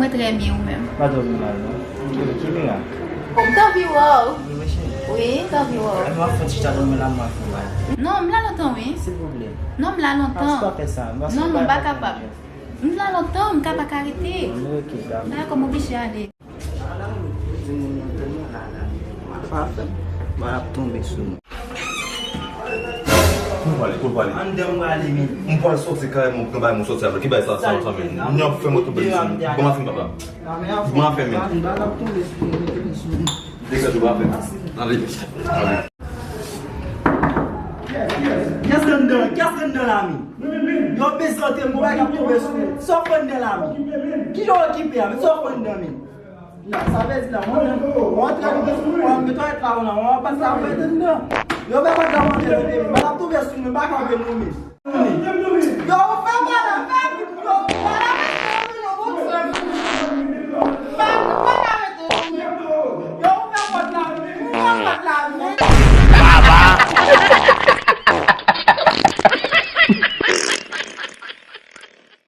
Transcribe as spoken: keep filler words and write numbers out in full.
Mwen trè byen, ou menm? Pa dòmi mal, non. Ki, ki mirak? M t anvi wè w. Wi, mwen cheri. Wi, m t anvi wè w. Mwen ap fè yon ti jan dòmi la, mwen ap fè yon bagay. Non, m la lontan, wi. Silvouplè. Non, m la lontan. Pas pa fè sa. Non, non, m pa kapab. M la lontan, m ka pa ka rete. Ok, dakò. Dakò, m oblije ale. Mwen ap tonbe sou mwen. Kote w prale, kote w prale? Anndan mwen ale, men. Mwen pral soti kay mwen, pran bagay mwen soti avè. Ki bagay sa, sa, sa, men? Mwen ap fè mwen tonbe sou mwen. Kòman fin papa? Mwen ap fè men. Mwen ap tonbe sou mwen, tonbe sou mwen. Degaj ou pa fè. Ale. Ale. Kiyès ki anndan? Kiyès ki anndan la, men? Yo bezante m, bagay ap tonbe sou mwen. Sa w fè anndan la, men? Ki yo okipe a, men? Sa w fè anndan, men? Nan, sa vle di la, mwen menm, mwen antre nan mwen, mwen netwaye travay la, mwen pa sa mwen anndan. Yo pa pa gaman de mwen, mwen ap tonbe sou mwen, pa kanpe nou, men.